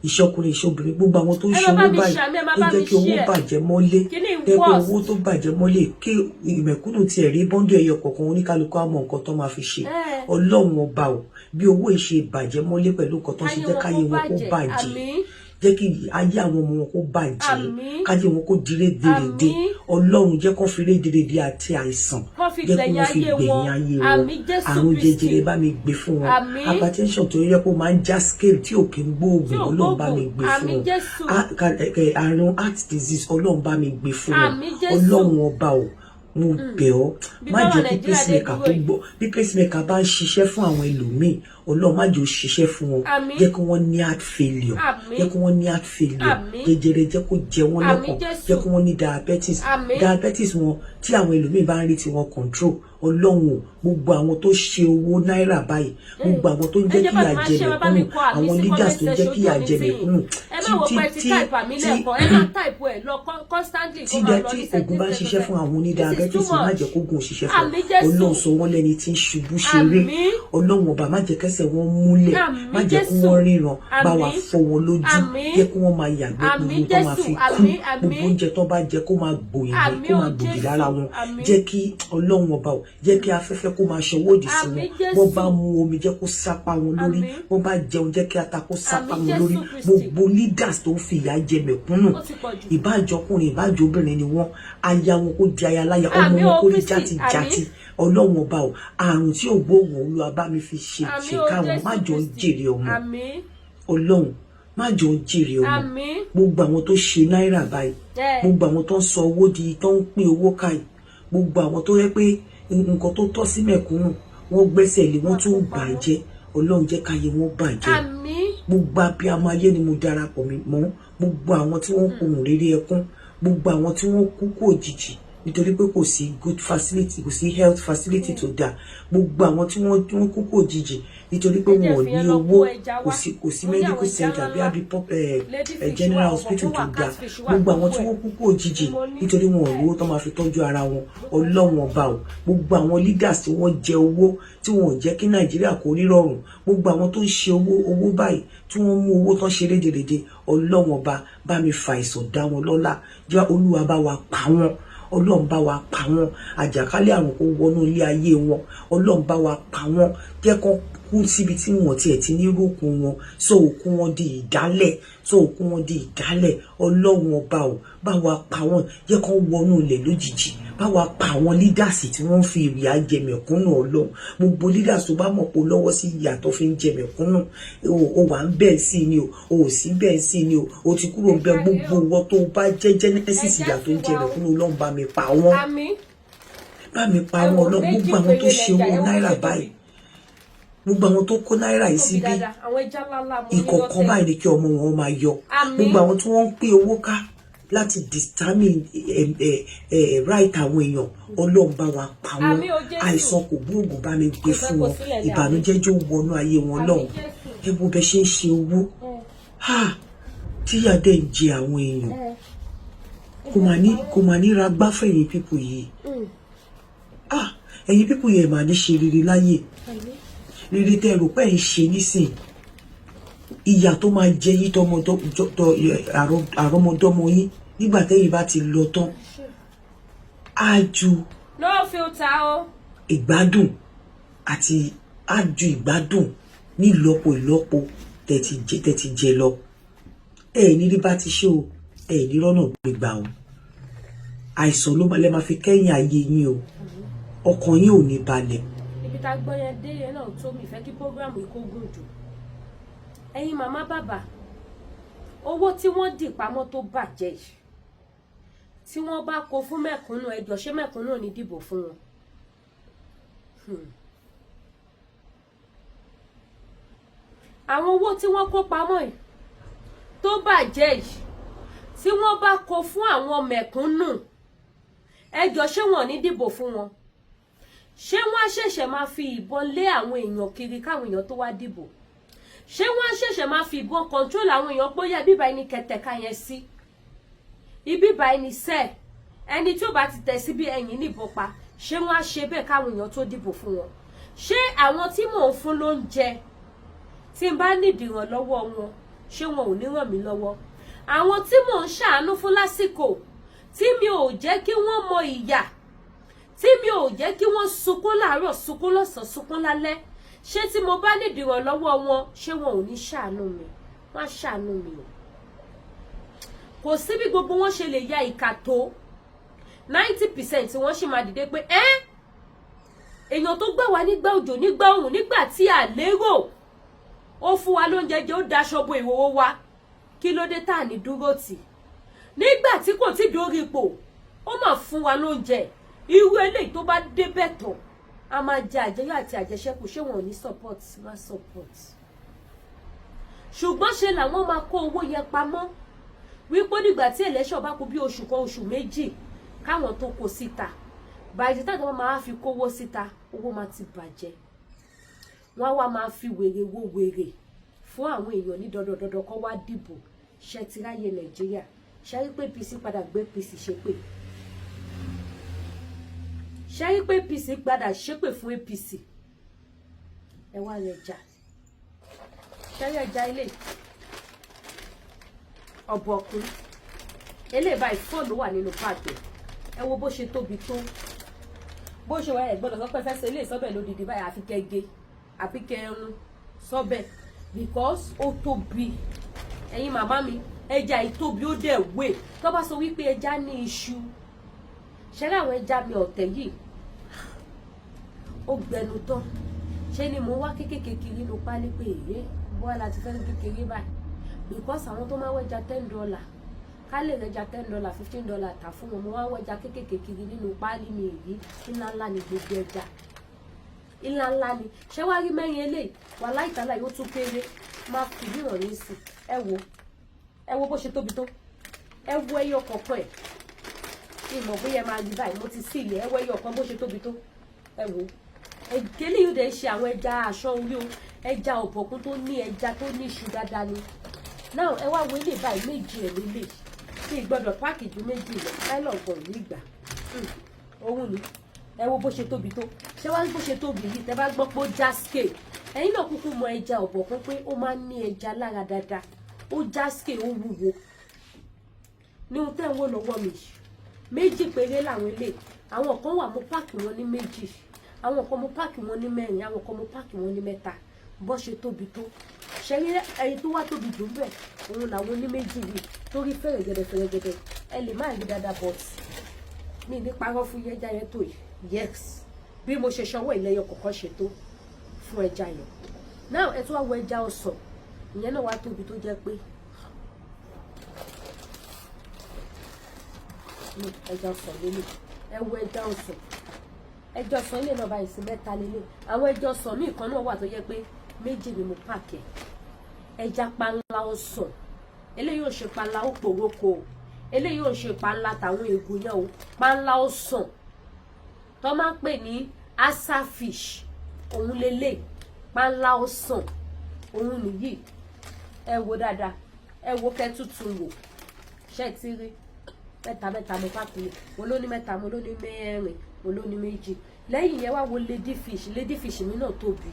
ìṣọkùnrin, ìṣobìnrin, gbogbo àwọn tó ń Ẹ ṣe máa bá owó mi báyìí ṣàmì, ẹ máa tó bá jẹ́ mi kí owó share. bàjẹ́ mọ́lé, Kíní tẹ́ pé worst. owó tó bàjẹ́ mọ́lé, kí ìmẹ̀kúnnù tiẹ̀ rí bọ́ńdù ẹyọ kọ̀ọ̀kan, oníkálukú á mọ nǹkan tó máa fi ṣe. Ọlọ́run ọba o, bí owó ìṣe bàjẹ́ mọ́lé pẹ̀lú nǹkan tó ń ṣe, Káyé jẹ́ wọn káyé kó wọn kó bàjẹ́. bàjẹ́. Àmín. Jẹ́ kí ayé àwọn ọmọ wọn kó bàjẹ́. Àmín. Káyé wọn kó di rédèrèdè. Àmín. Ọlọ́run, jẹ́ kó fi rédèrèdè àti àìsàn, Kó fi jẹ́ kí gbẹ̀yìn wọ́n fi ayé gbẹ̀yìn wọn. ayé wọn. Àmín Jésù Àrùn Kristi. jẹjẹrẹ, bá mi gbé fún wọn. Àmín. Hypertension tó yẹ kó máa ń já scale tí ò kí ń gbóògùn, Tí ò Ọlọ́run bá mi gbóògùn. gbé fún Àmín wọn. Jésù. Àrùn heart disease, Ọlọ́run bá mi gbé fún wọn. Àmín Jésù. Ọlọ́run ọba o, mo bẹ̀ ọ́, Bí má báwa jẹ́ kí Nàìjíríà dé pacemaker dúró kó yìí. gbọ́. Bí pacemaker bá ń ṣiṣẹ́ fún àwọn ẹlòmíì, Ọlọ́run má jẹ́ ó ṣiṣẹ́ fún wọn. Àmín. Jẹ́ kí wọ́n ní heart failure. Àmín. Jẹ́ kí wọ́n ní heart failure. Àmín. Jẹjẹrẹ, jẹ́ kó jẹ wọ́n Àmín lọ́kàn. Jésù. Jẹ́ kí wọ́n ní diabetes. Àmín. Diabetes wọn tí àwọn ẹlòmíì bá ń rí tiwọn control, Ọlọ́run o, gbogbo àwọn tó ṣe owó náírà báyìí, gbogbo àwọn tó ń Ẹ jẹ́ jẹ́ kí bá ìyà mi máa jẹ ṣe, bá mi mẹ̀kúnnù, kọ àmì àwọn sí leaders comment tó ń jẹ́ section. kí ìyà Ojú jẹ òní tì yín. mẹ̀kúnnù, Ẹ tí má wọ tí pé ẹ ti tí type àmì tí lẹ́ẹ̀kan, ẹ má type ẹ̀ lọ constantly, kó tí máa dẹ lọ tí ní oògùn bá ń ṣiṣẹ́ fún àwọn This is too onídiabetes, má much. jẹ́ kógun òṣìṣẹ́ fún Àmín Jésù. Ọlọ́run sọ wọ́n lẹ́ni tí ń ṣubú ṣeré. Àmín. Ọlọ́run ọba, má jẹ́ kẹ́sẹ̀ wọn múlẹ̀. Àmín Má jẹ́ kí Jésù. wọ́n ríran. Bá wa Àmín. fọ́ wọn lójú. Àmín. Jẹ́ kí wọ́n máa yàgbẹ́ Àmín gbogbo tó máa Jésù. fi kú. Àmín, àmín. Gbogbo oúnjẹ tó bá jẹ kó máa gbòyìn Àmín kó máa o gbòdì Jésù. lára wọn. Àmín. Jẹ́ kí Ọlọ́run ọba o Jẹ́ kí afẹ́fẹ́ kó máa ṣọwọ́ òdì sí wọn. Àmín Jésù. Bọ́n bá mu omi, jẹ́ kó sápá wọn lórí. Àmín. Bọ́n bá jẹun, jẹ́ kí ata kó sápá Àmín wọn Jésù lórí. Kristi. Gbogbo leaders tó ń fi ìyà jẹ mẹ̀kúnnù, Ó ti pọ̀ jù. ìbáàjọkùnrin, ìbáàjọbìnrin ni wọ́n, aya wọn kó di aya láya, ọmọ Àmín wọn o kó rí Kristi, játijàti. Àmín. Ọlọ́run ọba o, àrùn tí ò gbóògùn, Olúwa bá mi fi ṣe Àmín o ṣèkà wọn. Má Jésù jọ ń Kristi. jèrè ọmọ. Àmín. Ọlọ́run, má jọ ń jèrè ọmọ. Àmín. Gbogbo àwọn tó ṣe náírà báyìí, gbogbo àwọn tó ń sọ owó di tó ń pín owó káyìí, gbogbo àwọn tó yẹ pé nǹkan tó tọ́ sí mẹ̀kúnnù wọ́n gbẹ́sẹ̀ lé, wọ́n tún bàjẹ́, Ọlọ́run jẹ́ káyé wọn bàjẹ́. Àmín. Gbogbo abiyamọ ayé ni mo darapọ̀ mi mọ́, gbogbo àwọn tí wọ́n ń pohùn réré ẹkún, gbogbo àwọn tí wọ́n kú kú òjijì nítorí pé kò sí good facility, kò sí health facility tó dáa, gbogbo àwọn tí wọ́n kú kú òjijì nítorí pé Ẹ jẹ́ wọn ò fi yẹn ní lọ owó, kó ẹja kò wá. sí kò sí Mo ní medical àwọn ẹja center bí ńláńlá. àbí pop Lady fish general wà, hospital ọ̀bọ̀kún tó wà, dáa, catfish wà, gbogbo àwọn tí gbogbo wọ́n ẹ̀. kú kú òjijì Mo ní. nítorí wọn ò rówó tó máa fi tọ́jú ara wọn, Ọlọ́run ọba o, gbogbo àwọn leaders tí wọ́n jẹ owó tí wọn ò jẹ́ kí Nàìjíríà kó rí rọrùn, gbogbo àwọn tó ń ṣe owó owó báyìí, tí wọ́n mú owó tán ṣe rédèrèdè, Ọlọ́run ọba bá mi fa ìsàn dá wọn lọ́lá. Jẹ́ Olúwa bá wa pa wọ́n, Ọlọ́run bá wa pa wọ́n, àjàkálẹ̀ àrùn kó wọnú ilé ayé wọn, Ọlọ́run bá wa pa wọ́n, jẹ́ kó kú síbi tí wọn tiẹ̀ ti ní rókun wọn, sọ òkú wọn di ìdálẹ̀, sọ òkú wọn di ìdálẹ̀. Ọlọ́run ọba ò, bá wa pa wọ́n, jẹ́ kó wọnú ilẹ̀ lójijì. Bá wa pa àwọn leaders tí wọ́n ń fi ìyà jẹ mẹ̀kúnnù. Ọlọ́run, gbogbo leaders tó bá mọ̀ pé ó lọ́wọ́ sí ìyà tó fi ń jẹ mẹ̀kúnnù, o wà ń bẹ́ẹ̀ sí ni o, o ò sí bẹ́ẹ̀ sí ni o, o ti kúrò ń bẹ, gbogbo wọn tó bá jẹ́ genesis ìyà tó ń jẹ mẹ̀kúnnù, Ọlọ́run bá mi pa wọ́n. Àmín. Bá mi pa wọ́n, Ọlọ́run. Gbogbo àwọn tó ṣe owó náírà báyìí, gbogbo àwọn tó kó náírà yìí Tóbi síbí, dáadáa. Àwọn ẹja ńláńlá mo ní ìkọ̀ọ̀kan lọ́tẹ̀. báyìí ni kí ọmọ wọn máa yọ. Àmín. Gbogbo àwọn tí wọ́n ń pín owó ká láti determine right àwọn èèyàn, Ọlọ́run bá wa pa wọ́n. Àmín o Jésù. Àìsàn kò gbóògùn, bá mi gbé Kò fẹ́ fún kó wọn. sílẹ̀ ní Ìbànújẹ́ jó wọnú ayé wọn Àmín lọ́hùn. Jésù. Ẹ wo bẹ ṣe ń ṣe owó, ha, tíyà dẹ̀ ń jẹ àwọn èèyàn, kò mà ní ra gbáfẹ̀yìn people yìí. Ah, ẹ̀yin people yìí, ẹ̀ mà ní ṣe rere láyè. Rere tẹ́ ẹ rò pé ẹ̀ ń ṣe nísìn, ìyà tó máa jẹ yín tọmọ àrọmọdọ́mọ yín nígbà tẹ́yìn bá ti lọ tán á ju No filter o. ìgbádùn àti á ju ìgbádùn ní ìlọ́po ìlọ́po tẹ́ ti jẹ lọ. Ẹ ní rí bá ti ṣe o, ẹ ní rọ́nà gbégbá o. Àìsàn ló lẹ máa fi kẹ́yìn ayé yín o, ọkàn yín ò ní balẹ̀. Ibi tá a gbọ́ yẹn dé yẹn náà tó mi fẹ́ kí program yìí kó gùn jù. Ẹ̀yin màmá, bàbá, owó tí wọ́n dì pamọ́ tó bàjẹ́ yìí, tí wọ́n bá kó fún mẹ̀kúnnù, ẹjọ́, ṣé mẹ̀kúnnù ò ní dìbò fún wọn? Àwọn owó tí wọ́n kó pamọ́ yìí tó bàjẹ́ yìí, tí wọ́n bá kó fún àwọn mẹ̀kúnnù, ẹjọ́, ṣé wọ́n ò ní dìbò fún wọn? Ṣé wọ́n á ṣẹ̀ṣẹ̀ máa fi ìbọn lé àwọn èèyàn kiri káwọn èèyàn tó wá dìbò? Ṣé wọ́n á ṣẹ̀ṣẹ̀ máa fi ìbọn control àwọn èèyàn pé ó yẹ bíbá ẹni kẹtẹ̀ka yẹn sí ibi bá ẹni sẹ́ẹ̀, ẹni tí ó bá ti tẹ̀ síbi ẹ̀yìn níbọn pa? Ṣé wọ́n á ṣe bẹ́ẹ̀ káwọn èèyàn tó dìbò fún wọn? Ṣé àwọn tí mò ń fún lóúnjẹ, tí n bá nídìí ìrànlọ́wọ́ wọn, ṣé wọn ò ní ràn mí lọ́wọ́? Àwọn tí mò ń ṣàánú fún lásìkò tí mi ò jẹ́ kí wọ́n mọ ìyà, tí mi ò jẹ́ kí wọ́n sunkún láàárọ̀, sunkún lọ́sàn-án, sunkún lálẹ́, ṣé tí mo bá nídìí ìrànlọ́wọ́ wọn, ṣé wọn ò ní ṣàánú mi? Wọ́n á ṣàánú mi o. Kò sí bí gbogbo wọn ṣe lè ya ìkà tó, 90% wọ́n sì máa dìde pé ẹ́ èèyàn tó gbà wá nígbà òjò, nígbà òrùn, nígbà tí a lérò, ó fún wa lóúnjẹ jẹ, ó daṣọ bo ìhòòhò wa, kí ló dé tá à ní dúró tì? Nígbà tí kò tí dórí ipò, ó mà fún wa lóúnjẹ. Irú eléyìí tó bá débẹ̀ tán, a máa jẹ àjẹyó àti àjẹṣẹ́kù. Ṣé wọn ò ní support? Wá support. Ṣùgbọ́n ṣe làwọn máa kó owó yẹn pamọ́ wípé nígbà tí election bá kù bí oṣù kan, oṣù 2 káwọn tó kó síta. By the time wọ́n máa fi kówó síta, owó máa ti bàjẹ́. Wọ́n á wá máa fi wèrè wo wèrè fún àwọn èèyàn ní dandandandan kó wá dìbò. Ṣe ti ráyè Nàìjíríà? Ṣe rí pé APC padà gbé APC ṣépè? Ṣe rí pé APC padà ṣépè fún APC? Ẹ wá rẹ jà. Ṣe rí ẹja ilé ọ̀bọ̀kún eléyìí báyìí, fọ́ọ̀lù wà nínú páàkì. Ẹ wo bó ṣe tóbi tó. Bó ṣe wà, ẹ gbọ́dọ̀ sọ pé fẹ́ ṣe ilé sọ́bẹ̀ lódìdí báyìí, àfi kẹ́ gé àfi kẹ́ ẹrun sọ́bẹ̀, because ó tóbi. Ẹ̀yin màmá mi, ẹja yìí tóbi, ó dẹ̀ wé. Tó bá sọ wípé ẹja ní iṣu, ṣẹlẹ̀ àwọn ẹja mi ọ̀tẹ̀ yìí, ó gbẹnu tán. Ṣé ni mo wá kékèké kiri nínú pálí pé èyí bọ́lá láti fẹ́ kékeré báyìí, because àwọn tó máa wẹ́ja $10, ká lè rẹja $10, $15 tà fún wọn. Mo wá wẹ́ja kékèké kiri nínú pálí mi. Èyí ńláńlá ni, gbogbo ẹja ńláńlá ni. Ṣé wàá rí mẹ́rin eléyìí wà láìtàlá yóò tún kéré, máa fi mìíràn ní sí. Ẹ wo, ẹ wo bó ṣe tóbi tó. Ẹ wo ẹyọ kọ̀ọ̀kan ẹ̀, ìmọ̀ bóyá ẹ máa rí báyìí. Mo ti sí ilẹ̀. Ẹ wo ẹyọ kan bó ṣe tóbi tó. Ẹ wo ẹgẹlẹ yóò dẹ̀ ṣe àwọn ẹja aṣọ orí o, ẹja ọ̀bọ̀kún tó ní ẹja tó ní iṣu dáadáa ni. Now, ẹ wá wo ilé báyìí, méjì ẹ̀ lélẹ̀ tí ìgbọ́dọ̀ pack ju méjì lọ, nylon kan ní ìgbà òun ni. Ẹ wo bó ṣe tóbi tó. Ṣé wá bó ṣe tóbi yìí, tẹ bá gbọ́ pé ó já scale, ẹ̀yin náà kúkú mọ ẹja ọ̀bọ̀kún pé ó máa ń ní ẹja lára dáadáa. Ó já scale, ó wúwo ní ohun tẹ́ ń wò lọ́wọ́ mi yìí. Méjì péré làwọn ilé. Àwọn kan wà, mo pack wọn ní méjì, àwọn kan mo pack wọn ní mẹ́rin, àwọn kan mo pack wọn ní mẹ́ta. Bó ṣe tóbi tó ṣẹ́rí, ẹyin tó wá tóbi jù bẹ́ẹ̀, òun làwọn oní méjì yìí, torí fẹ̀rẹ̀gẹ̀dẹ̀ fẹ̀rẹ̀gẹ̀dẹ̀. Ẹ lè má rí dáadáa, but mi ní parọ́ fún ẹja yẹn tó yìí. Yes, bí mo ṣe ṣọwọ́ ìlẹ́yọ kọ̀ọ̀kan ṣe tó fún ẹja yẹn. Now, ẹ tún wá wo ẹja ọsàn, ìyẹn náà wá tóbi tó jẹ́ pé ẹja ọsàn lélẹ̀. Ẹ wo ẹja ọsàn, ẹja ọsàn ilé náà báyìí sí mẹ́ta lélẹ̀. Àwọn ẹja ọsàn míì kan náà wà tó jẹ́ pé méjì ni mo pack ẹ̀. Ẹja panla ọsàn eléyìí ò ṣe panla ó pòrókò o, eléyìí ò ṣe panla tàwọn ègún yẹn o. Panla ọsàn tó máa ń pè ní asa fish, òun lélẹ̀. Panla ọsàn òun nìyí. Ẹ wo dáadáa, ẹ wo kẹ́ tuntun wò. Ṣe ti rí mẹ́ta mẹ́ta mo pack lè? Mo ló ní mẹ́ta, mo ló ní mẹ́rin, mo ló ní méjì. Lẹ́yìn yẹn, wá wo lady fish. Lady fish mi náà tóbi.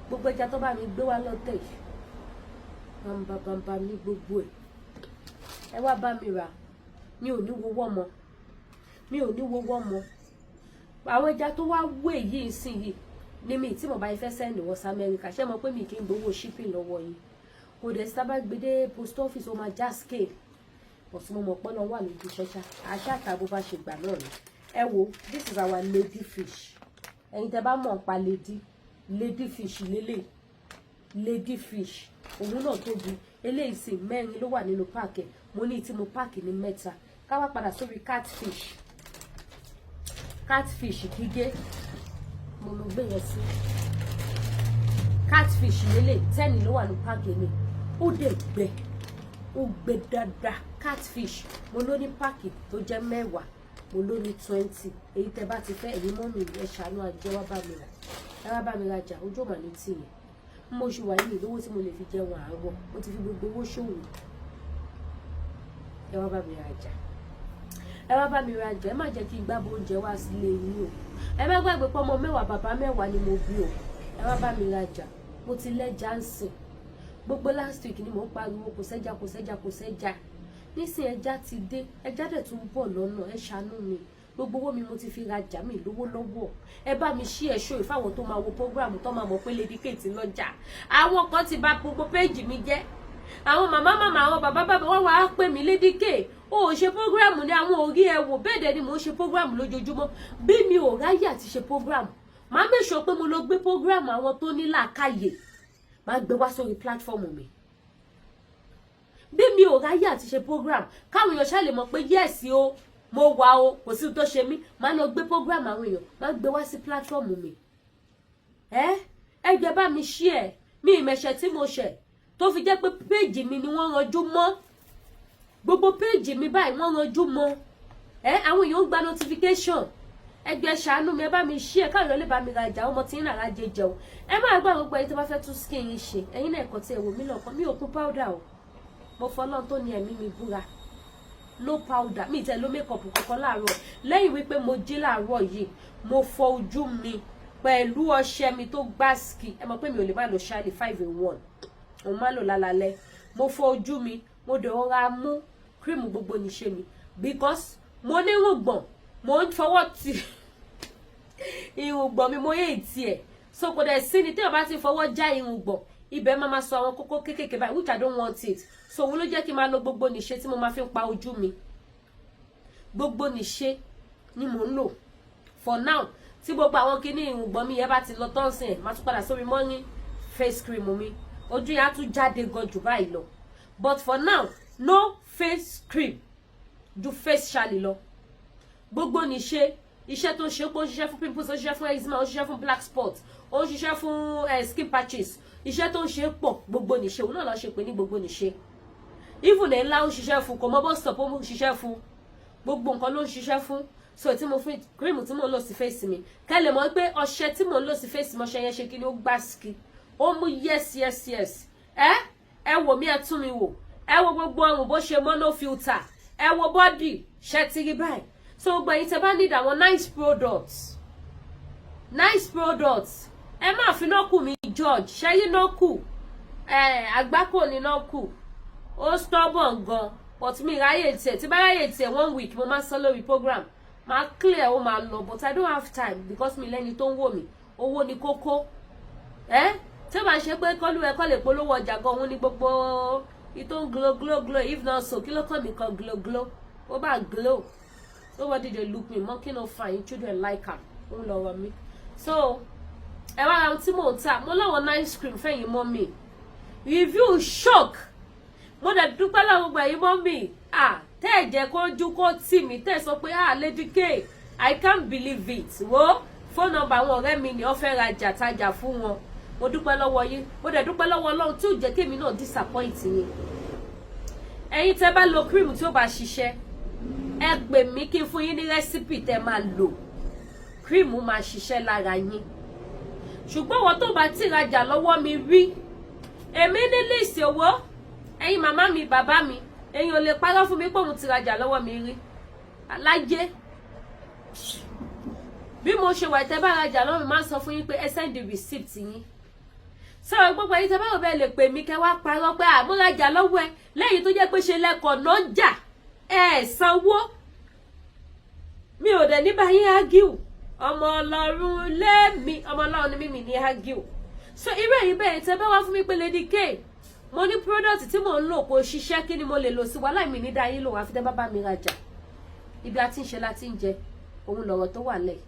Gbogbo ẹja tó bá mi gbé wá lọ́tẹ̀ yìí, bambabamba ní gbogbo ẹ̀. Ẹ wá bá mi rà. Mi ò ní wo wọ́mọ, mi ò ní wo wọ́mọ. Àwọn ẹja tó wá wé yìí sìn yìí ní mi tí mo bá fẹ́ send wọ sí Amẹ́ríkà. Ṣé mo pé mi kì í gbowó shipping lọ́wọ́ yìí? Kò dẹ̀ sábà gbé dé post office, ó máa já scale, but mo mọ̀ pé náà wà lójú ṣẹ́ṣá àṣà àtàbó bá ṣe gbà náà ni. Ẹ wo, this is our lady fish. Ẹ̀yin tẹ́ bá mọ̀ pa lady fish lélẹ̀, lady fish òun náà tóbi. Eléyìí sì mẹ́rin ló wà nínú pack ẹ̀. Mo ní tí mo pack ní mẹ́ta. Ká wá padà sórí catfish. Catfish gígé, mo lọ gbé yẹn sí. Catfish lélẹ̀, 10 ló wà ní pack mi. Ó dẹ̀ gbẹ, ó gbẹ dáadáa. Catfish, mo ló ní pack tó jẹ́ 10, mo ló ní 20. Èyí tẹ́ bá ti fẹ́, èyí mọ́ mi, ẹ ṣàánú ajé, wá bá mi rà, ẹ wá bá mi rajà. Ojú ò mà ní tì yẹn. Mo ṣe wà yìí, lówó tí mo lè fi jẹun àárọ̀, mo ti fi gbogbo owó ṣòwò. Ẹ wá bá mi rajà, ẹ wá bá mi rajà. Ẹ má jẹ́ kí n gbábọ̀ oúnjẹ wá sílé yín o. Ẹ má gbàgbé pé ọmọ 10, bàbá 10 ni mo bí o. Ẹ wá bá mi rajà. Mo ti lẹ́jà ń sìn. Gbogbo last week ni mò ń pariwo, kò sẹ́jà, kò sẹ́jà, kò sẹ́jà. Nísìnyí ẹja ti dé, ẹja dẹ̀ tún bọ̀ lọ́nà. Ẹ ṣàánú mi. Gbogbo owó mi mo ti fi rajà, mi lówó lọ́wọ́. Ẹ bá mi ṣí ẹ̀ṣọ́ ìfáwọn tó máa wo program, tó máa mọ̀ pé Lady K ti lọ́jà. Àwọn kan ti bà gbogbo péjì mi jẹ́. Àwọn màmá màmá, àwọn bàbá bàbá wọn wàá pè mí, "Lady K, o ò ṣe program ní àwọn orí ẹ wò." Bẹ́ẹ̀ dẹ̀ ni mò ń ṣe program lójoojúmọ́. Bí mi ò ráyè àti ṣe program, màá make sure pé mo lọ gbé program àwọn tó ní làákàyè, màá gbé wá sórí platform mi. Bí mi ò ráyè àti ṣe program, káwọn èèyàn ṣáà lè mọ̀ pé yes o, mo wà o, kò sí tó ṣe mí, màá lọ gbé program àwọn èèyàn, màá gbé wá sí platform mi. Ẹ jẹ́ bá mi share. Mi ìmẹ̀ṣẹ̀ tí mo ṣẹ̀ tó fi jẹ́ pé péèjì mi ni wọ́n ranjú mọ́. Gbogbo péèjì mi báyìí, wọ́n ranjú mọ́ ẹ. Àwọn èèyàn ń gba notification. Ẹgbẹ́ ṣàánú mi, ẹ bá mi share káwọn èèyàn lè bá mi rajà. Ọmọ tí ń rà rájẹ jẹun. Ẹ máa gbọ́ gbogbo ẹ̀yin tó bá fẹ́ tún skin yín ṣe. Ẹ̀yin náà, ẹ̀kọ́ tí ẹ wò mí lọ́kàn mi ò kún powder o. Mo fọlọ́n tó ní ẹ̀mí mi búra, no powder. Mi tẹ ló makeup kankan láàárọ̀, lẹ́yìn wípé mo jí láàárọ̀ yìí, mo fọ ojú mi pẹ̀lú ọṣẹ mi tó gbáàsì. Ẹ mọ̀ pé mi ò lè má lo Shiny 5 in 1, òun má lò lálálẹ́. Mo fọ ojú mi, mo dẹ̀ rọra mú cream gbogbo níṣe mi, because mo ní rùngbọ̀n, mo ń fọwọ́ tì. Irùngbọ̀n mi, mo hate ẹ̀. So kò dẹ̀ sí ni téèyàn bá ti fọwọ́ já irùngbọ̀n, ibẹ̀ máa ma sọ àwọn kókó kéékèèké báyìí, which I don't want it. So òun ló jẹ́ kí n máa lo gbogbo nìṣe tí mo máa fi ń pa ojú mi. Gbogbo nìṣe ni mò ń lò for now. Tí gbogbo àwọn kinní irùngbọ̀n mi yẹn bá ti lọ tán sìn ẹ̀, máa tún padà sórí morning face cream mi. Ojú yẹn á tún jáde gan jù báyìí lọ. But for now, no face cream ju face shali lọ. Gbogbo nìṣe, iṣẹ́ tó ń ṣe pé ó ń ṣiṣẹ́ fún pimples, ó ń ṣiṣẹ́ fún eczema, ó ń ṣiṣẹ́ fún black spot, ó ń ṣiṣẹ́ fún skin patches. Iṣẹ́ tó ń ṣe pọ̀. Gbogbo nìṣe, òun náà lọ ṣe pé ní gbogbo nìṣe. Even ẹ̀ ńlá, ó ń ṣiṣẹ́ fún kò mọ bus stop, ó ń ṣiṣẹ́ fún gbogbo nǹkan ló ń ṣiṣẹ́ fún. So tí mo fi cream tí mo ń lò sí face mi, kẹ́ lè mọ̀ pé ọṣẹ tí mo ń lò sí face mi, ọṣẹ yẹn ṣe kí ni, ó gbá ski, ó mú. Yes. Ẹ wò mí, ẹ tún mi wò, ẹ wo gbogbo ọrùn bó ṣe mọ́, no filter. Ẹ wo body ṣe ti rí báyìí. So gbogbo ẹ̀yin tẹ́ bá need àwọn nice products, nice products, ẹ má fi nọ́ọ̀kù mi judge. Ṣẹ́yìn nọ́ọ̀kù ẹ, àgbákò ní nọ́ọ̀kù, ó stubborn gan, but mi ráyè tiẹ̀. Tí bá ráyè tiẹ̀, one week mo máa sọ lórí program, máa clear, ó máa lọ. But I don't have time because mi lẹ́ni tó ń wò mí. Owó ni kókó ẹ. Tí ó bá ń ṣe pé kọ́lù ẹ kọ́ lè polówó ọjà gan, òun ni gbogbo ìtò ń glow glow glow. If not so, kí ló kàn mí kan glow glow? Ó bá glow, nobody dey look me. Monkey no fine, children like am. Òun lọ̀rọ̀ mi. So ẹ wá ra ohun tí mò ń tà. Mo láwọn nice cream fẹ́yìn mọ́ mi. Review shock. Mo dẹ̀ dúpẹ́ lọ́wọ́ gbogbo ẹ̀yin mọ́ mi, ah, tẹ́ ẹ̀ jẹ́ kó ojú kó tì mí, tẹ́ ẹ̀ sọ pé, "Ah, Lady K, I can't believe it." Wo phone number àwọn ọ̀rẹ́ mi ni wọ́n fẹ́ rajà, tajà fún wọn. Mo dúpẹ́ lọ́wọ́ yín. Mo dẹ̀ dúpẹ́ lọ́wọ́ Ọlọ́run tí ò jẹ́ kémi náà disappoint yín. Ẹ̀yin tẹ́ bá lo cream tí ó bá ṣiṣẹ́, ẹ pè mí kí n fún yín ní recipe tẹ́ máa lò, cream máa ṣiṣẹ́ lára yín. Ṣùgbọ́n wọ́n tó bá ti rajà lọ́wọ́ mi rí, èmi ní list owó. Ẹ̀yin màmá mi, bàbá mi, èyàn ò lè parọ́ fún mi pé òun ti rajà lọ́wọ́ mi rí láyé. Bí mo ṣe wà, tẹ́ bá rajà lọ́wọ́ mi, máa ń sọ fún yín pé ẹ send receipt yín. Sọ̀rọ̀ gbogbo ẹ̀yin tẹ́ bá wò bẹ́ẹ̀ lè pè mí kẹ́ wá parọ́ pé àmúrajà lọ́wọ́ ẹ lẹ́yìn tó jẹ́ pé ṣe lẹ́kọ̀ọ́ náà jà ẹ̀ sanwó mi, ò dẹ̀ ní bá yín argue. Ọmọ Ọlọ́run lé mi, ọmọ Ọlọ́run ni mímì ní argue. So irú ẹ̀yin bẹ́ẹ̀ tẹ́ bá wá fún mi pé, "Lady K, mo ní product tí mò ń lò kò ṣiṣẹ́, kí ni mo lè lò sí?" Wàhálà mi ní dá yín lò wá fi tẹ́ bá bá mi rajà. Ibi a ti ń ṣe la ti ń jẹ, òun lọ̀rọ̀ tó wà lẹ̀.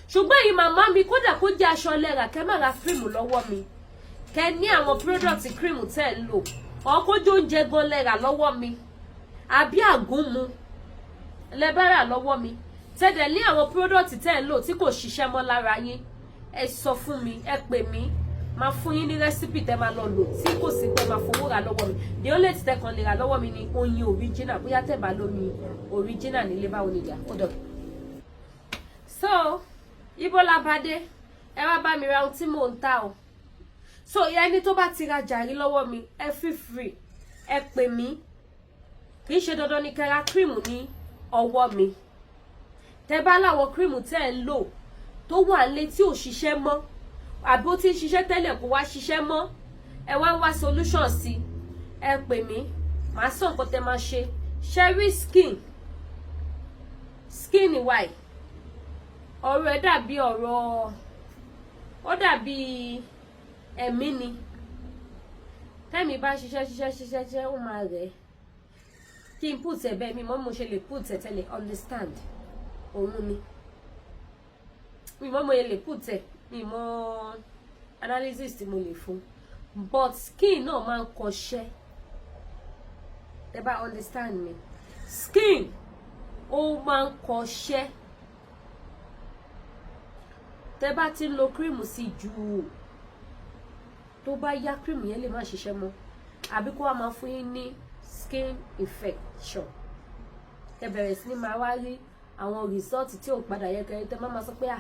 Ṣùgbọ́n ẹ̀yin màmá mi, kódà kó jẹ́ aṣọ lẹ́ra, kẹ́ má ra cream lọ́wọ́ mi, kẹ́ ní àwọn product cream tẹ́ ń lò, ọkọ́jọ́ oúnjẹ gan lẹ́ra lọ́wọ́ mi, àbí àgúnmu lẹ́bẹ̀rẹ̀ lọ́wọ́ mi, tẹ́lẹ̀ ní àwọn product tẹ́ ń lò tí kò ṣiṣẹ́ mọ́ lára yín, ẹ sọ fún mi, ẹ pè mí, máa fún yín ní recipe tẹ́ máa lọ lò tí kò sí pé máa fowó rà lọ́wọ́ mi. The only thing tẹ́ kan lè rà lọ́wọ́ mi ni oyin original, bóyá tẹ́ bá lómi original nílé. Báwo ni ìyá? Ó dọ̀. So ibo la bá dé? Ẹ wá bá mi ra ohun tí mò ń tà o. So ẹni tó bá ti rajà rí lọ́wọ́ mi, ẹ feel free, ẹ pè mí. Kì í ṣe dandan ní kẹ́ ra cream ní ọwọ́ mi. Tẹ́ bá láwọn cream tẹ́ ẹ ń lò tó wà nílé tí ò ṣiṣẹ́ mọ́, àbí ó ti ń ṣiṣẹ́ tẹ́lẹ̀ kó wá ṣiṣẹ́ mọ́, ẹ wá ń wá solution sí, ẹ pè mí, màá sọ nǹkan tẹ́ máa ṣe. Sherry skin, skin why, ọ̀rọ̀ ẹ̀ dàbí ọ̀rọ̀, ó dàbí ẹ̀mí ni. Tẹ́mi bá ṣiṣẹ́ ṣiṣẹ́ ṣiṣẹ́ ṣiṣẹ́, ó máa rẹ̀. Kí n put ẹ̀ bẹ́ẹ̀, mi mọ́ mo ṣe lè put ẹ̀ tẹ́lẹ̀ understand. Òun ni mi mọ́ mo lè put ẹ̀, mi mọ́ analysis tí mo lè fún, but skin náà máa ń kọṣẹ́. Ẹ bá understand me, skin ó máa ń kọṣẹ́. Tẹ́ bá ti ń lo cream sí jù, tó bá yá, cream yẹn lè má ṣiṣẹ́ mọ́, àbí kó wá máa fún yín ní skin infection. Ẹ bẹ̀rẹ̀ sí ní máa wá rí àwọn result tí ò padà yẹ kẹrin tẹ́ má máa sọ pé à.